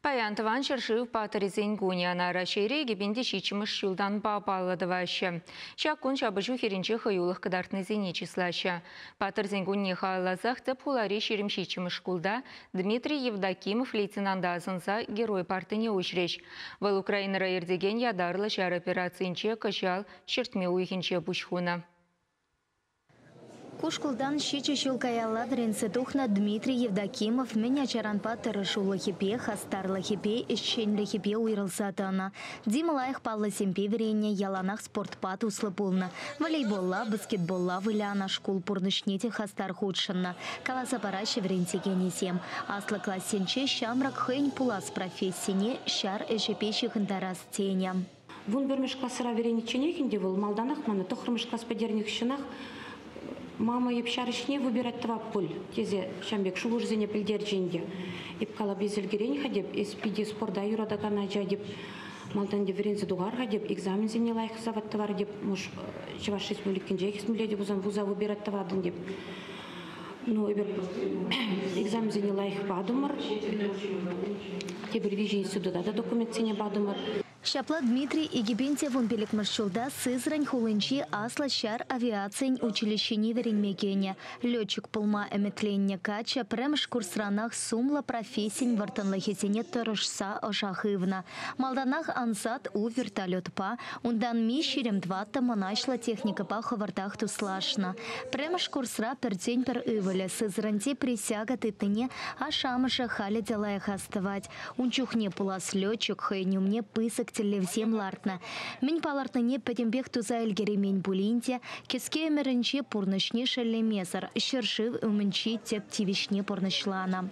Паян Тӑван ҫӗршыв паттӑрӗсен кунӗ. Ӑна Раҫҫейре 2007-мӗш ҫултанпа паллӑ тӑваҫҫӗ. Ҫак кун ҫапӑҫу хирӗнче хӑюлӑх кӑтартнисене чыслаҫҫӗ. Паттӑрсен кунне халалласах тӗп хулари 27-мӗш шкулта Дмитрий Евдокимов лейтенанта асӑнса Герой партине уҫрӗҫ. Вӑл Украинӑра иртекен ятарлӑ ҫар операцийӗнче кӑҫал ҫӗртме уйӑхӗнче пуҫ хунӑ. Ку шкултан 7 ҫул каялла вӗренсе тухнӑ Дмитрий Евдокимов мӗн ачаранпа тӑрӑшулӑхӗпе, хастарлӑхӗпе, ӗҫченлӗхӗпе уйрӑлса тӑнӑ. Дима лайӑх паллӑсемпе вӗреннӗ, яланах спортпа туслӑ пулнӑ. Волейболла, баскетболла вылянӑ, шкул пурнӑҫне те хастар хутшӑннӑ, каласа параҫҫӗ вӗрентекенӗсем. Аслӑ классенче ҫамрӑк хӑйӗн пулас профессине ҫар ӗҫӗпе ҫыхӑнтарас тенӗ. 11-мӗш класра вӗреничченех ӗнтӗ вӑл малтанах мана 9-мӗш класс пӗтернӗ хыҫҫӑнах мама эп ҫар ӗҫне выбирать тӑвап пуль тесе ҫавӑн пек шухӑшсене пӗлтерчӗ ӗнтӗ. Эп калап, эс ӗлкӗрен-ха теп, эс питӗ спорта юратакан ача теп, малтан те вӗренсе тухар-ха теп, экзаменсене лайӑх сават тӑвар теп, муж Чӑваш Республикинче хӗсмелле те пулсан вуза выбирать тӑватӑн теп. Ну, эпир экзаменсене лайӑх патӑмӑр. Тепӗр виҫӗ института та документсене патӑмӑр. Ҫапла Дмитрий 2015-мӗш ҫулта Сызрань хулинчи аслӑ ҫар авиацийӗн училищине вӗренме кӗнӗ. Летчик пулма ӗмӗтленнӗ каччӑ пӗрремӗш курсранах сумлӑ профессин вӑрттӑнлӑхӗсене тӑрӑшса ӑша хывнӑ. Малтанах ансат У вертолетпа, унтан Ми-24 мӑнаҫлӑ техникӑпа хӑвӑртах туслашнӑ. Пӗрремӗш курсра пӗртен-пӗр ывӑлӗ Сызраньти присяга тытнине ашшӗ-амӑшӗ халӗ те лайӑх астӑвать. Ун чухне пулас летчик хӑйӗн умне пысӑк тӗллевсем лартнӑ. Мӗн палӑртнине пӗтӗмпех туса ӗлкӗреймен пулин те, кӗске ӗмӗрӗнче пурнӑҫне шеллемесӗр ҫӗршыв умӗнчи тӗп тивӗҫне пурнӑҫланӑ.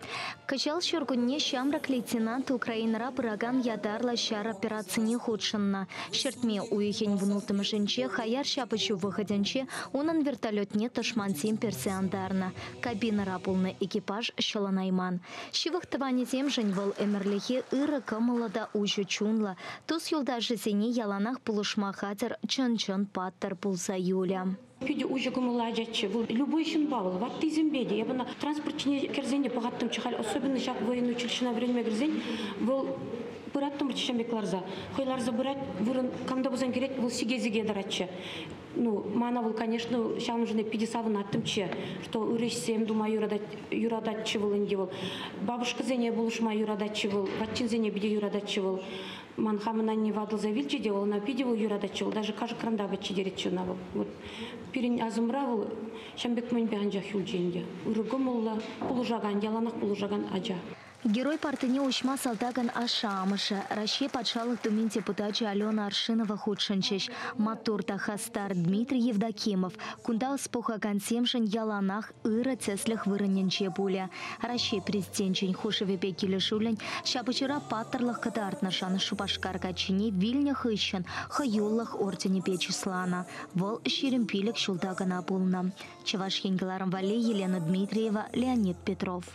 Кӑҫал ҫуркунне ҫамрӑк лейтенант Украинӑра пыракан ятарлӑ ҫар операцине хутшӑннӑ. Ҫӗртме уйӑхӗн 16-мӗшӗнче хаяр ҫапӑҫу вӑхӑтӗнче унӑн вертолетне тӑшмансем персе антарнӑ. Кабинӑра пулнӑ экипаж ҫӑлӑнайман. Ҫывӑх тӑванӗсемшӗн вӑл ӗмӗрлӗхе ырӑ кӑмӑллӑ та уҫӑ чунлӑ, тус-юлташӗсене яланах пулӑшма хатӗр чӑн-чӑн паттӑр пулса юлӗ. Питӗ уҫӑ кӑмӑллӑ ачаччӗ вӑл. Любой ҫынпа вӑл, ваттисемпе те. Эп ӑна транспорт ҫине кӗрсен те пӑхаттӑмччӗ. Халь особенно ҫак военный училищӗна вӗренме кӗрсен вӑл пыраттӑмччӗ ҫын пек ларса. Хӑй ларса пырать, вырӑн кам та пулсан кӗрет, вӑл сике-сике тӑратчӗ. Ну, мана вӑл, конечно, ҫавӑншӑн питӗ савӑнаттӑмччӗ, что ырӑ ӗҫсем тума юрататчӗ вӑл ӗнтӗ вӑл. Бабушкӑсене пулӑшма юрататчӗ вӑл, ватчинсене питӗ юрататчӗ вӑл. Ман хамӑн анне ватӑлса вилчӗ те, вӑл ӑна питӗ вӑл юрататчӗ вӑл, даже кашӑкран та апат ҫитеретчӗ ӑна вӑл. Вот пирӗн асӑмра вӑл ҫавӑн пек мӗнпе анчах юлчӗ ӗнтӗ. Ырӑ кӑмӑллӑ, пулӑшакан, яланах пулӑшакан ача. Герой партине уҫма салтакӑн ашшӗ-амӑшӗ, Раҫҫей Патшалӑх Думин депутачӗ Алена Аршинова хутшӑнчӗҫ. Маттур та хастар Дмитрий Евдокимов кунта ӑс пухакансемшӗн яланах ырӑ тӗслӗх вырӑнӗнче пулӗ. Раҫҫей Президенчӗн хушӑвӗпе килӗшӳллӗн ҫапӑҫура паттӑрлӑх кӑтартнӑшӑн Шупашкар каччине вилнӗ хыҫҫӑн Хӑюлӑх орденӗпе чысланӑ. Вӑл 25 ҫулта кӑна пулнӑ. Чӑваш Ен кӑларӑм валли Елена Дмитриева, Леонид Петров.